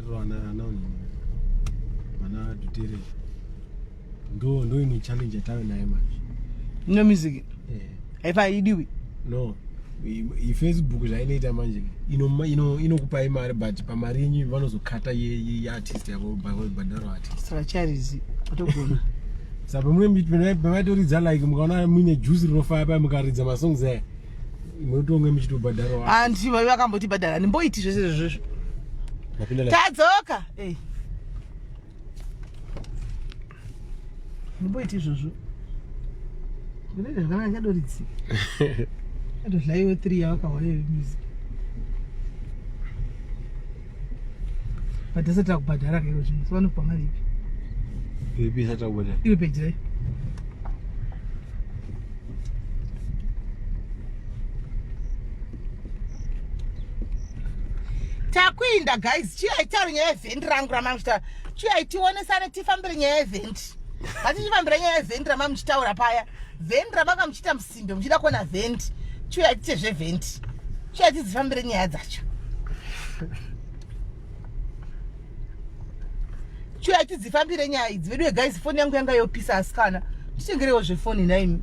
Ariro ana ana ana Dutere. Ndo ndo ino challenge yatave nayo manje. No music. Eh. Haifa idiwi. No. ifacebook zvainoita manje inokupai mari but pamari yenyu vanozokata yeartist yavo bhadharo artist saka charizi atogona saka pamwe pavaitoridza like mukaona muine juice rinofaya paya mukaridza masongs aya munotonge muchitobhadharwa anti vaive vakambotibhadhara ndimboiti zvese izvozvo tadzoka eh. Ndimboiti izvozvo. Ndinoita zvakanaka chadoridzika. Adodlaiwe 3 yavakawa iyo music. But asati akubhadhara kero zvino. So vanokupa mari ipi? Ipi isati akubhadhara? Iri peji rai. Takuinda guys, chiya itaure nyaya yevhendi rangu ramamuchitaura. Chiya tionesane tifambire nyaya yevhendi. Ngatichifambira nyaya yevhendi ramamuchitaura paya. Vhendi ramanga muchiita musimbe muchida kuona vhendi. Chiya tiite zvevhendi. Chiya tidzifambire nyaya dzacho. Chiya tidzifambire nyaya idzi. Veduwe guys, foni yangu yanga yopisa asikana. Nditengerewo zvefoni nhaimi.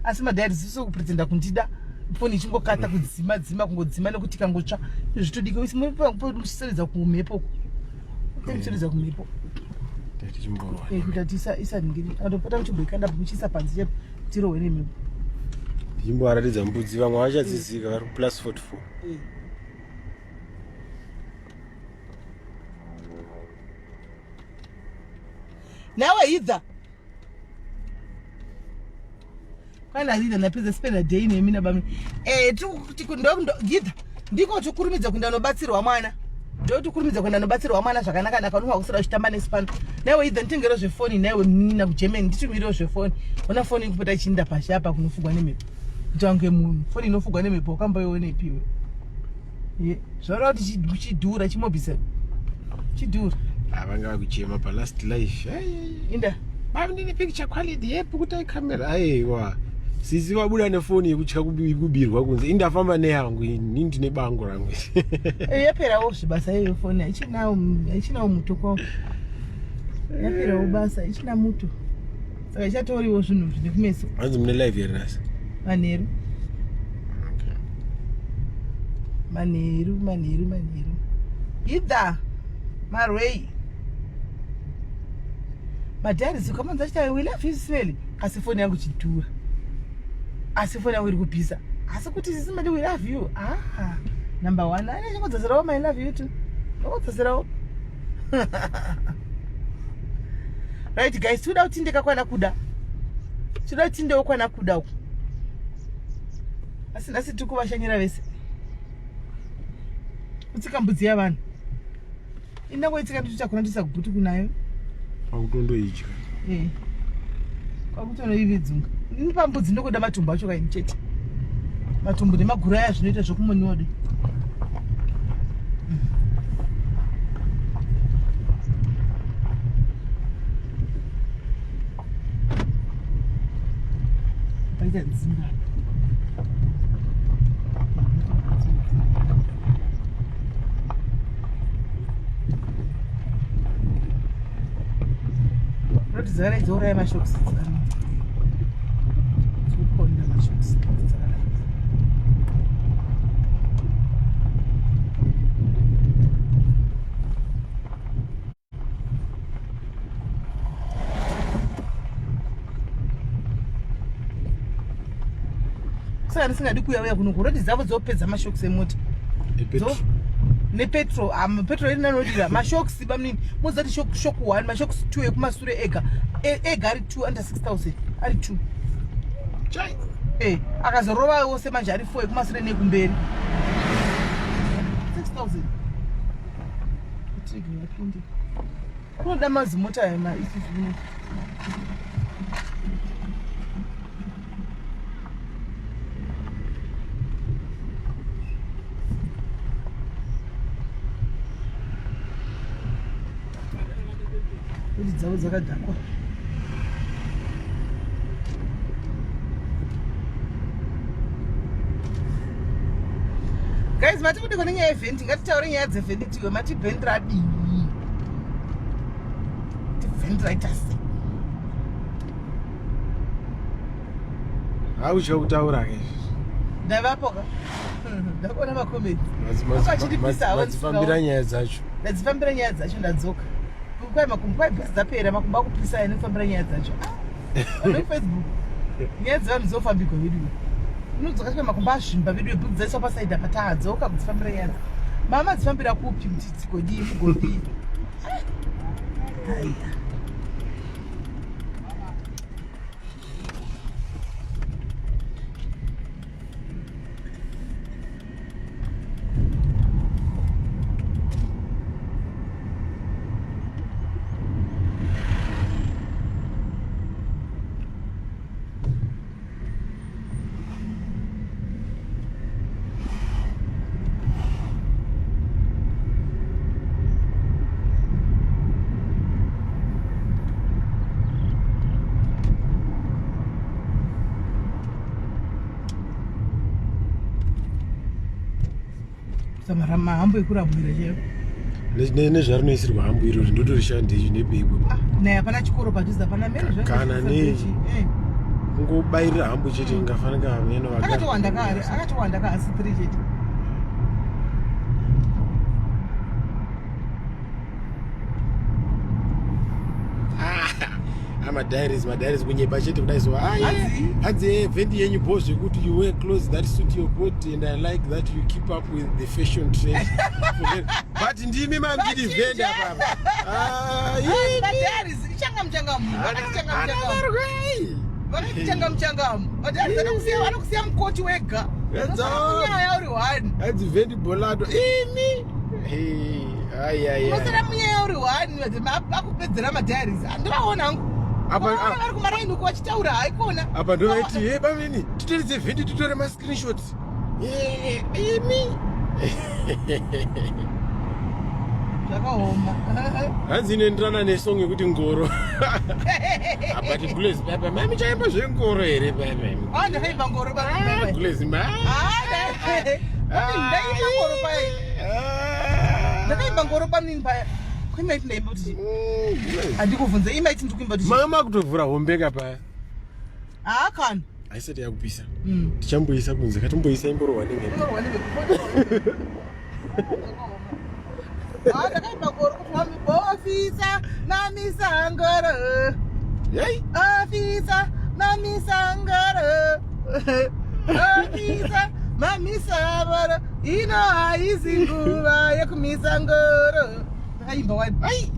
Asi madhari ziso kupretenda kundida. Foni ichingokata kudzima dzima kungodzima nekuti ikangotsva zvitodika muchiseredza kumhepo. Muchiseredza kumhepo. Kuita kuti isaningiri. Akatopota muchimboikanda muchiisa panze chepo tirohwe nemhepo. Tichimbovaratidza mbudzi vamwe vachadziziva vari plus 44. Nawe idza kwana Rida ndapedza spend a day nemi nabami eh gidha ndiko tikurumidza kuenda nobatsirwa mwana ndotikurumidza kuenda nobatsirwa mwana zvakanaka naka unofa kusara uchitamba nesu pano naiwe idha nditengero zvefoni naiwe nina kugermany nditumirewo zvefoni ona foni ikupota ichiinda pashi apa kunofugwa nemhepo kuti wange munhu foni inofugwa nemhepo wakamboionepiwe zvaura kuti chidhura chimobisa chidhura avanga ah, vakuchema palast life inda ndine picture quality yepukutai camera aiwa sisi vabuda nefoni yekutya kubirwa kunze indafamba neyangu ini ndine bango rangu eh, yaperawo zvibasa iyoyo foni haichinawo muto kwawo yaperawo basa haichina muto saka ichatoriwo zvinhu zvine kumeso hanzi mune live here nhasi manheru manheru manheru manheru idha marwei madharis ukamanza achita we love you smell asi foni yangu chidhura asi foni yangu iri kupisa asi kuti sisimeli we love you ah number one ane chingodzoserawo my love you too ndokudzoserawo right guys tikuda kutindeka kwana kuda tinoda kutindewo kwana kuda uku asi nhasi tiri kuvashanyira vese kutsika mbudzi yavanhu indangoitsika nditotakura ndisa kubhuti kunayo kwakutondoidya eh. kwakutonoividzunga ini pambudzi ndokuda matumbu acho kaini chete matumbu nemaguru aya zvinoita zvokumoniwa de paita dzimba Dzakadai dzouraya mashops dzikuponda mashops dzakadai saka ndisingadi kuuya uya kuno kuroti dzavo dzopedza mashoks emota nepetrol ah, petrol iri nanodira mashoks bamnini moziva kuti shock one mashoks two ekumasure ega e, ega ari two under 6000 ari two eh, akazorova wose manje ari four ekumasure nekumberi 6000 kunoda mazimota aya maisuzu kuti dzavo dzakadhakwa Guys, mati kudiko nenyaya yevhenti, ngatitaure nyaya dzevhenti tiwe. Mati vhenti radii? Ti vhenti raita sei? Hautya kutaura ke. Ndavapo ka. Ndakuona macomments. Akachindipisa hawo. Madzifambira nyaya dzacho. Ndadzifambira nyaya dzacho ndadzoka. Kwai makumbo kwai bhisi dzapera makumbo akupisa ene kufambira nyaya dzacho. Ah. Facebook. Nyaya dzevanhu dzofambigwa vedu. Unodzoka svika makumbo azvimba vedu bhutsu dzaiswa pasaidi apa tadzoka kudzifambira nyaya dzacho. Mama dzifambira kupi kuti dzigodii mugodii. Aiya. Mahambo ekurabwira chaiyo nezvarinoisirwa hambo irori ndotorishandei nebebwe ah, naye hapana chikoro padhuze hapana mene kana nei eh. Kungobairira hambo chete ingafanika meno akatowanda kare akatowanda ka asi 3 chete. Amadiaries madiaries kunyepa chete kudai so hanzi vhendi yenyu bo zvekuti you wear clothes that suit your body and I like that you keep up with the fashion trend. But ndimi mamdidi vhendi apapa. Madiaries ichangamuchangamu vakati changamuchangamu madiaries anokusiya mukoti wega nyaya uri one. Hanzi vhendi bolato imi. Unosara munyaya uri one akupedzera madiaries andivaona hangu vari kumaraini uko vachitaura haikona. Apa ndovaiti he bamini titoridze vhendi titore mascreenshots imi. Zvakaoma. Hanzi inoenderana nesong yekuti ngoro. But gules papa mami chaimba zvengoro here papa? Ndakaimba ngoro. Gules ma ndaimba ngoro paya. Ndakaimba ngoro panini paya. Kuimaiti ndaimba kuti handikuvhunze imaiti ndikuimba kuti mama kutovhura hombeka paya. Haa kana haisati yakupisa. Tichamboisa kunze katomboisa imborohwa nemhepo. Ndakaimba ngoro kuti wami ofisa mamisa ngoro. Yei ofisa mamisa ngoro. Ofisa mamisa ngoro. Ino haizi nguva yekumisa ngoro. Ndakaimba wani. Ai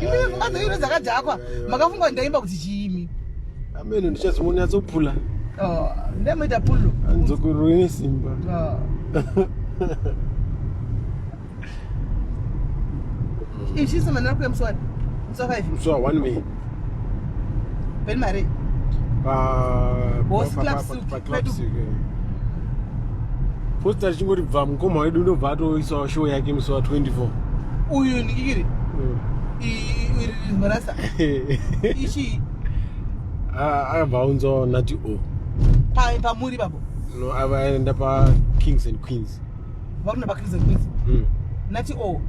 Imi pfungwa dzenyu dzakadhakwa. Makafunga ndaimba kuti chiimi. Ameno ndichazonyatsopula. Ndamoita pulo. Anzokororo ine simba. Ichisi manera kuya musi wani? Musi wa 5? Musi wa 1 May. Ben Mare. Hosi Club Silk. Club Silk. Posta richingoti bva mukoma wedu ndobva atoisawo show yake musi wa 24. Uyu ndikikiri. Iri marasa. Ichi Akabva aunzawo nati o. Pamuri papo. No, avaenda pa Kings and Queens. Varuna pa Kings and Queens. Nati o.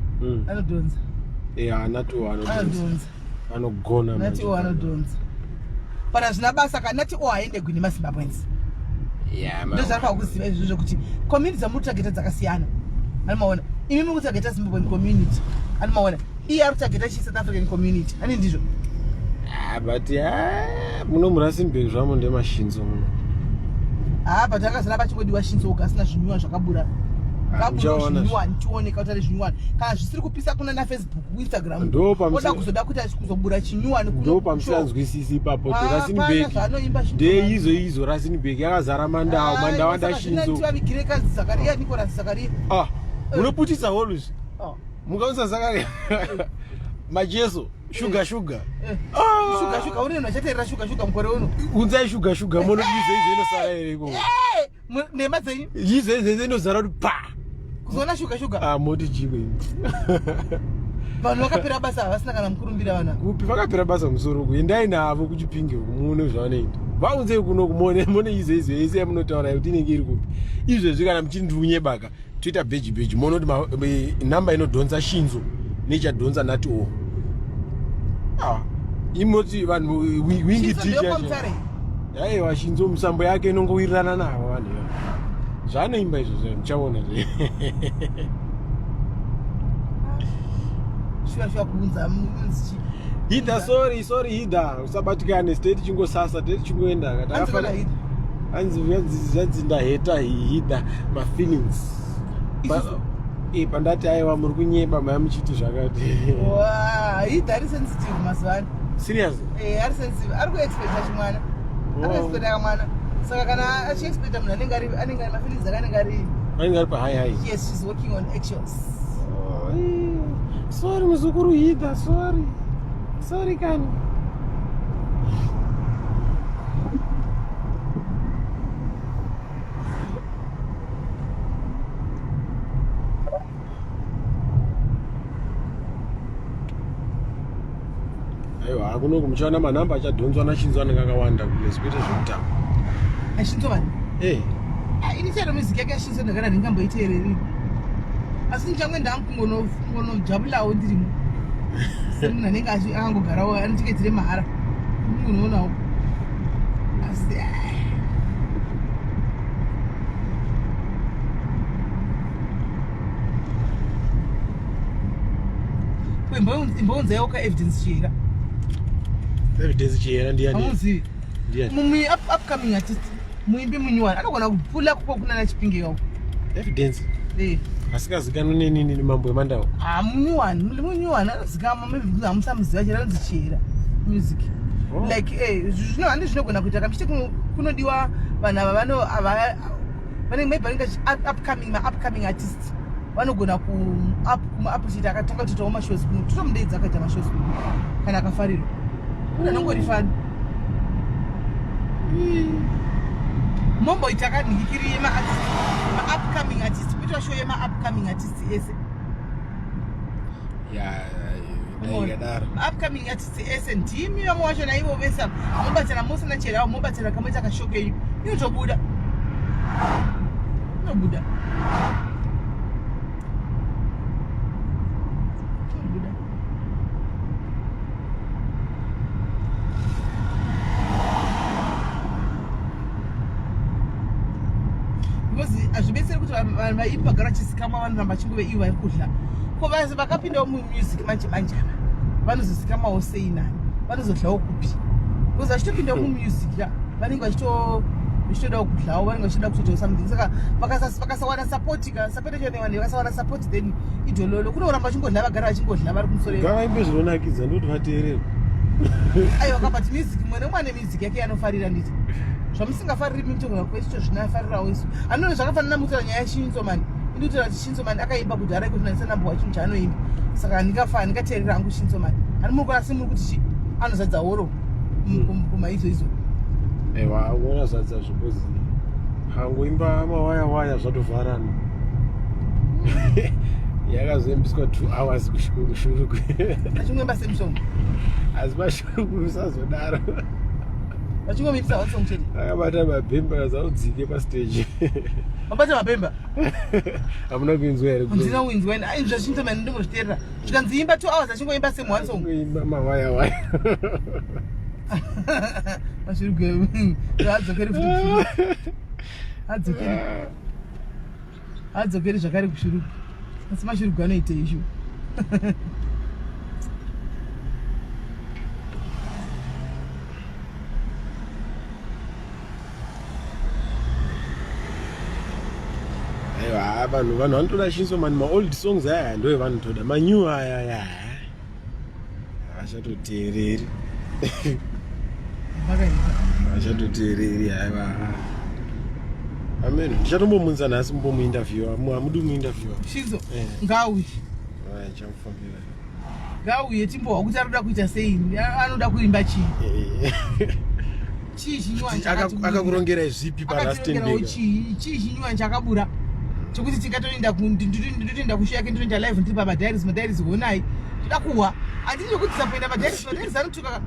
Anodhonza. Yeah, nati o anodhonza. Anodhonza. Anogona. Nati o anodhonza. Pana zvina basa kana nati o haende gwini maZimbabweans. Yeah, man. Ndozvaanofanira kuziva izvozvo zvekuti community dzamuri kutageta dzakasiyana. Anomaona. Imi muri kutageta Zimbabwean community. Anomaona. Iye ari kutageta chi South African community. Ani ndizvo. Ah, but muno murasimbe zvamo ndemashinzo muno. Ah, but akazara pachingodiwa shinzo uka asina zvinwiwa zvakabura. Uchaona. Zvinwiwa tione kautare zvinwiwa. Kana zvisiri kupisa kuna na Facebook, Instagram. Ndo pamusi- Oda kuzoda kuti achikuzobura chinyuwani kuno. Ndo pamusinganzwisisi ipapo kuti Ah, Rasinbek pana zvaanoimba shinzo. ndeizo izo Rasinbek yakazara mandau mandau anda shinzo. Tivavigire kazi Zakaria Nicholas Zakaria. Ah, munoputisa hall izvi. Oh. Mukaunza Zakaria. Macheso, sugar sugar. Ah. Shuga shuga une unochateerera shuga shuga mukore uno. Unzai shuga shuga muno izo izo inosara here ikoko. Nhema dzenyu. Izo izo inozara kuti pa. Kuzoona shuga shuga. Ah, moti chikwe. Vanhu vakapera basa havasina kana mukurumbira vana. Kupi vakapera basa musoro uku. Endai navo kuchipinge uku muone zvavanoita. Vaunzei kuno kumone mone izo izo yese yamunotaura kuti inenge iri kupi. Izvezvi kana muchindunye baka toita bheji bheji moona kuti namba inodhonza shinzo nechadhonza nati o. Ah, imoti vanhu wingi teacher. Aiwa shinzo musambo yake inongowirirana navo vanhu ivavo. Zvaanoimba izvo zvo muchaona zve. Shuwa shuwa kuunza munzi. Hidha sorry sorry Hidha usabatikane state chingosasa tete chingoenda hanzi hanzi ndaheta Hidha ma feelings. Eh pandati aiwa muri kunyeba maya muchiti zvakati. Wow, Hidha ari sensitive mazuva ano. Serious? Eh, ari sensitive. Ari kuexpecta chimwana. Ari kuexpecta kamwana. Saka kana achiexpecta munhu anenge ari anenge ari mafeelings ake anenge ari anenge ari pa high high. Yes, she's working on actions. Oh, sorry muzukuru Hidha, sorry. Sorry kani. Aiwa, kuno kumuchaona manhamba achadhonzwa nachinzwa anenge akawanda kulezi kuita zvekutamba. Achinzwa vani? Eh. Ah, ini chero music yake yashinzwa ndakana ndingamboiteereri. Asi ndichange ndangungonojabulawo ndirimo. Semunhu anenge akangogarawo ane tiketi remahara. Unoonawo. Asi ah. Imbounzaiwo ka evidence chihera. Evidence chihera ndiyani? Hamuzivi. Ndiyani? Mumwe upcoming artist muimbi munyowani anogona kupula kuko kunana chipinge yao. Evidence. Eh. Asikazikanwi nenini ni mambo emandau. Ah, munyowani, munyowani anozikanwa maybe hamusamuziva chero anonzi Chihera music. Oh. Like eh zvino handi zvinogona kuita kamchite kunodiwa vanhu ava vano ava vanenge maybe vanenge upcoming ma upcoming artists vanogona ku up kuma appreciate akatanga kutoitawo mashows kuno totomudeedza akaita mashows kuno kana akafarirwa kuna anongori fani momboita kanhikikiri yemaartist maupcoming artist kuitwa show yemaupcoming artist ese Ya, ndaingadaro. maupcoming artist ese ndimi vamwe vacho naivo vese ava mobatana mose nacherawo mobatana kamoita kashow kenyu inotobuda inobuda inobuda. Because hazvibetseri kuti vanhu vaimbi vagara vachizikamwa vanoramba vachingove ivo vari kudla ko vakapindawo mumusic manje manje ava vanozozikamwawo sei nani vanozodlawo kupi because vachitopindawo mumusic ya vanenge vachitodawo kudlawo vanenge vachitoda kutoitawo something saka vakasawana support ka support yacho nevanhu vakasawana support then idhololo kunoramba vachingodla vagara vachingodla vari kumusoro. Ngavaimbe zvinonakidza ndoti vateerere. Aiwa ka, but music mwe nemwe ane music yake yanofarira nditi zvamusingafariri mitogona kwechito zvinofarirawo isu anone zvakafanana mutaura nyaya yashinzo mani indikutaura kuti Shinzo mani akaimba kudhara iko zvinanisa nambo wachinhu chaanoimba saka handingateerera hangu Shinzo mani ani muri kuona muri kuti chi anozadza horo kumaizo izo. Aiwa, unoona zadza zvokuzi hangoimba mawaya waya zvatovharana yakazoimbiswa 2 hours kushurugwi. Achingoimba same song. Asi mashurugwi usazodaro. Vachingomimbisa one song chete. Akabata mabhemba azaudzike pastage. Mabata mabhemba. Hamuna kuinzwa here? Handina kuinzwa ini. Ai, zvashinzo mani ndingozviteerera zvikanzi imba 2 hours achingoimba same one song. Kuimba mawaya waya. Mashurugwi adzokeri futi kushurugwi, adzokeri adzokeri zvakare kushurugwi asi mashurugwi anoita ishu. Aiwa, vanhu vanotoda Shinzo mani maold songs aya ndo evanotoda manew aya aya havachatoteereri. Vakaipa. Havachatoteereri aiwa. Amen, ndichatombomunza nhasi mumbomuinterviewa. Hamudi kumuinterviewa? Shinzo? Eh. Ngauye. Chamufambira. Ngauye timbohwa kuti anoda kuita sei, anoda kuimba chii chii chinyowani. Akakurongerai zvipi parastenberg? Chii chii chinyowani chakabura chokuti tingatoenda nditoenda kushow yake, nditoenda live ndiri pamadiaries madiaries honai toda kuhwa handii chokuti tisapoenda madiaries madiaries anotuka.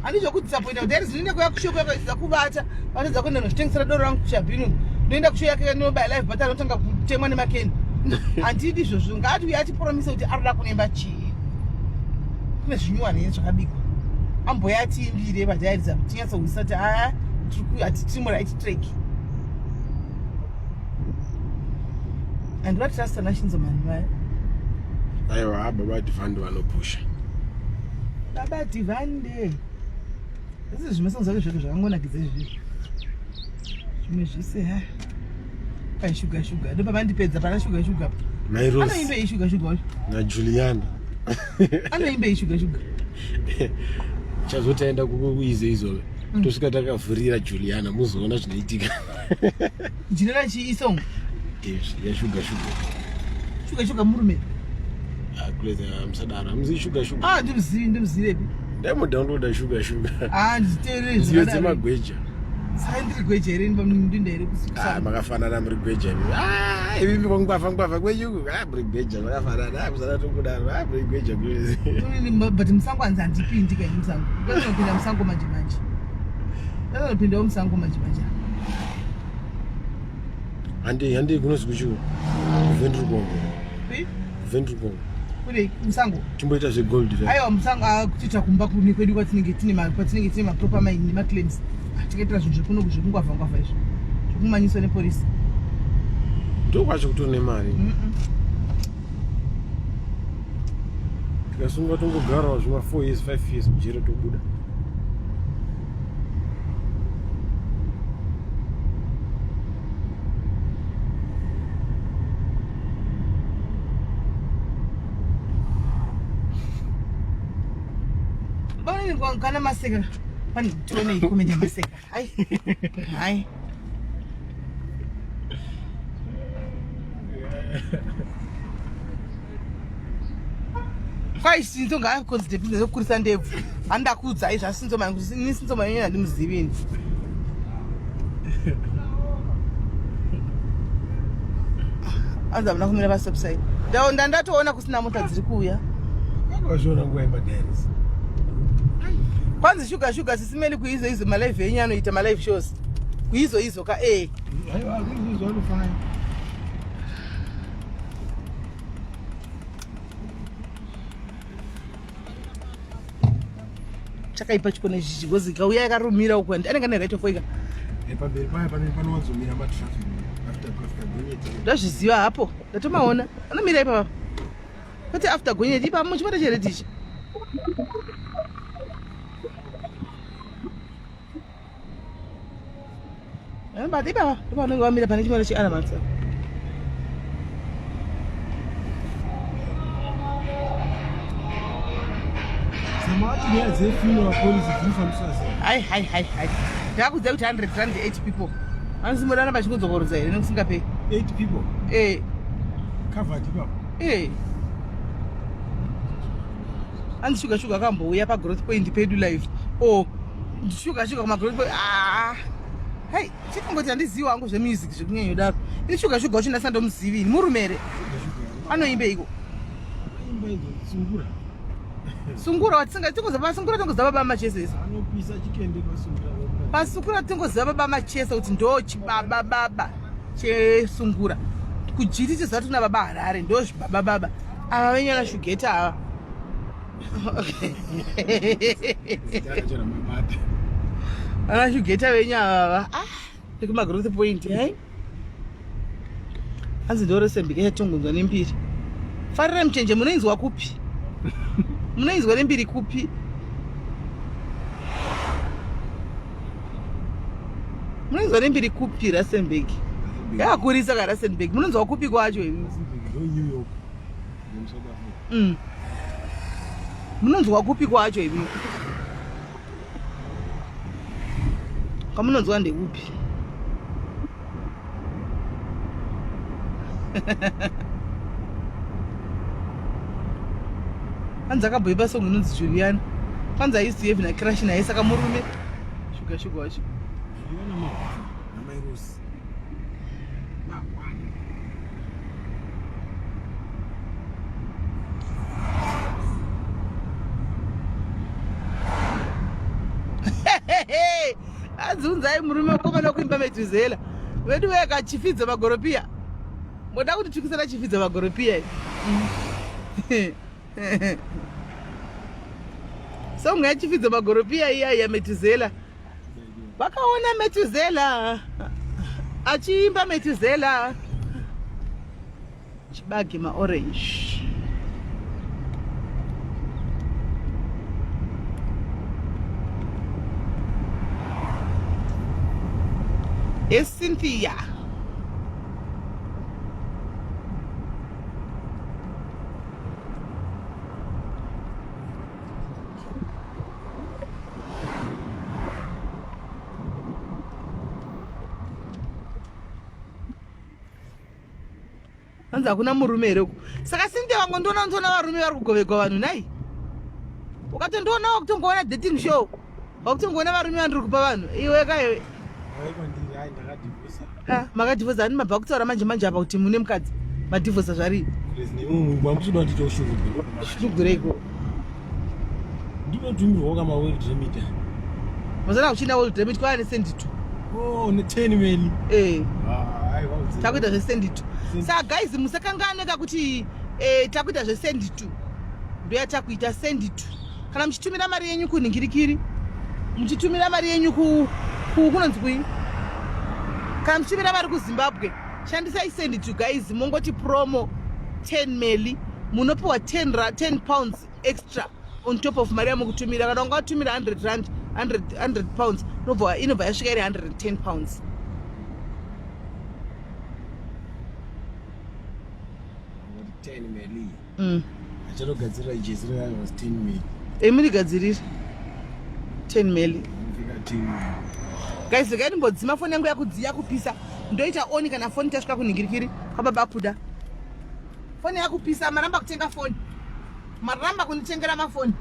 Handi zvokudisappointa kuti there zvinoenda kuya kushopu yakaisa kuvata vanodza kuenda nozvitengesera doro rangu kushabhini ndoenda kushow yake ndinobaya live but anotanga kutemwa nemakeni. Handidi izvozvo ngaati uye atipromise kuti arikuda kunemba chii. Kune zvinyuwani here zvakabikwa. Amboya atiimbire padairidza kuti tinyatsohwisisa kuti aa hatitiri muright track. Handivatrasta nashinzomani vaya. Aiwa baba Divandi vanopusha. Baba Divandi. This is zvimwe zvake zvake zvakangonakidza izvi. Zvimwe zvise ha. Pai sugar sugar. Ndo pamandipedza pana sugar sugar. Mai Rose. Anoimbe sugar sugar wacho. Na Juliana. Anoimbe sugar sugar. Chazotaenda kuizo izo. Tosvika takavhurira Juliana muzoona zvinoitika. Juliana chi isong. Yes, ya sugar sugar. Sugar sugar murume. Ah, kuleza musadaro. Hamuzi sugar sugar. Ah, ndimuzivi ndimuzivepi. Ndaimudownloada sugar sugar. Ah, nditeerere Nziyo dzemagweja. Saka ndiri gweja here ndinda here Ah, kusikusana. makafanana muri gweja imi. Ah, imi kwangwafa ngwafa kwenyuku. Ah, muri gweja makafanana. Ah, kusada tokudaro. Ah, muri gweja kulezi. But musango hanzi handipindi kai musango. Ndinopinda musango manje manje. Ndinopindawo musango manje manje. Handi handi kunozi kuchiwo. Ventricle. Pi? Ventricle. Kune musango. Timboita zvegold zve. Aiwa musango ah, kutoita kumba kune kwedu kwatinenge tine ma kwatinenge tine ma proper mine nema claims. Tikaitira zvinhu zvekuno zvekungwavha ngwavha izvi. Zvekumanyiswa nepolisi. Ndokwacho kutori nemari. Tikasungwa tongogarawo zvima 4 years 5 years mujere tobuda. Bana kana maseka. Pani tione comment ya maseka. Hai. Hai. Kwai sinzo ngaakonzite zvokurisa ndebvu. Handakuudzai zvasinzo mangu ini sinzo mangu handimuzivi ini. Anzi hamuna kumira pastop sign. Ndandatoona kusina mota dziri kuuya. Wazviona nguva yemadiaries. Kwanzi shuga shuga sisimeli kuizo izo malive enyu anoita malive shows. Kuizo izo ka eh. Aiwa, kuizo vanofaya. Chakaipa chikona ichi chigozi kauya yakarumira uku and anenge ane right of way ka. Pamberi paya panowanzomira matraffic after after gonyeti. Ndazviziva hapo. Ndatomaona. Anomira ipapa. Kwete after gonyeti ipapo muchimota cheredi ichi. But ipapa ndopaunenge wamira pane chimota cheanamatsa. Samati nyaya dzefuneral policy dzinofambiswa sei? Hai hai hai hai. Ndakudza kuti 100 rand 8 people. Vanosimbodana pachingodzokorodza here nekusingaperi. 8 people Eh. covered ipapo. Eh. Anzi shuga shuga akambouya pagrowth point pedu live. Oh, shuga shuga kumagrowth point. Ah. Hey, chikangoti handizivi hangu zvemusic zvekunyanyodaro. Ini shuga shuga wacho ndasandomuzivi ini murume here? Sugar sugar. Anoimbeiko? Imba idzo sungura. Sungura watisinga tingoziva pasungura tingoziva baba machese isu. Anopisa chikende pasungura. Pasungura tingoziva baba machese kuti ndo chibaba baba chesungura. Kujiti tiziva kuti kuna baba Harare ndo zvibaba baba. Ava venyana shugeta ava. Zita racho ramabata. Ana shugeta venyu ava. Ah, nekumagrowth point, hai? Hanzi ndorosembike chatongonzwa nembiri. Farira muchenje munoinzwa kupi? Munoinzwa nembiri kupi? Munoinzwa nembiri kupi Rustenburg? Yakurisa ka Rustenburg. Munonzwa kupi kwacho imi? Ndo New York. Ndo South Africa. Munonzwa kupi kwacho imi? Kwamunonzwa ndekupi? Hanzi akabhoipa song inonzi Juliana. Kwanzi I used to have na crush naye saka murume. Shuga shuga wacho. Juliana Mahwana naMai Rose. Mahwana. Adziunzai murume mukomana wekuimba Metuzela. Vedu veka Chifidzo Magoropiya. Moda kuti tukisana Chifidzo Magoropiya. Song yaChifidzo Magoropiya iya ya Metuzela. Vakaona Metuzela achiimba Metuzela. Chibage maorange. Cynthia. Hanzi hakuna murume here uku? Saka Cynthia wangu ndoona ndoona varume vari kugovegwa vanhu nhai. Ukatondiona wakutongoona dating show. Wakutongoona varume vandiri kupa vanhu. Iwe ka iwe. Ah, makadhivhosa ani mabva kutaura manje manje apa kuti mune mukadzi. Madhivhosa zvarii? Shurugwireiko? Ndinotumirwa kama world remit. Mazana kuchina world remit kwava nesend to. Oh, ne 10 meli. Eh. Ah, aiwa. Takuita zvesend to. Saka guys musakanganwe kuti eh takuita zvesend to. Ndoya takuita send to. Kana muchitumira mari yenyu kunhingirikiri. Muchitumira mari yenyu ku kunonzi kui? Kana muchitumira mari kuZimbabwe, shandisai send to guys mongoti promo 10 meli munopiwa 10 10 pounds extra on top of mari yamukutumira. Kana wanga watumira 100 rand 100 100 pounds inobva inobva yasvika iri 110 pounds. 10 meli. Achatogadzirira jezi rayo was 10 meli. Emirigadzirira 10 meli. Ndika 10 meli. Guys, regai ndimbodzima foni yangu yakudziya kupisa. Ndoita oni kana foni tasvika kunhingirikiri kwababa Kuda. Foni yakupisa, maramba kutenga foni. Maramba kunditengera mafoni.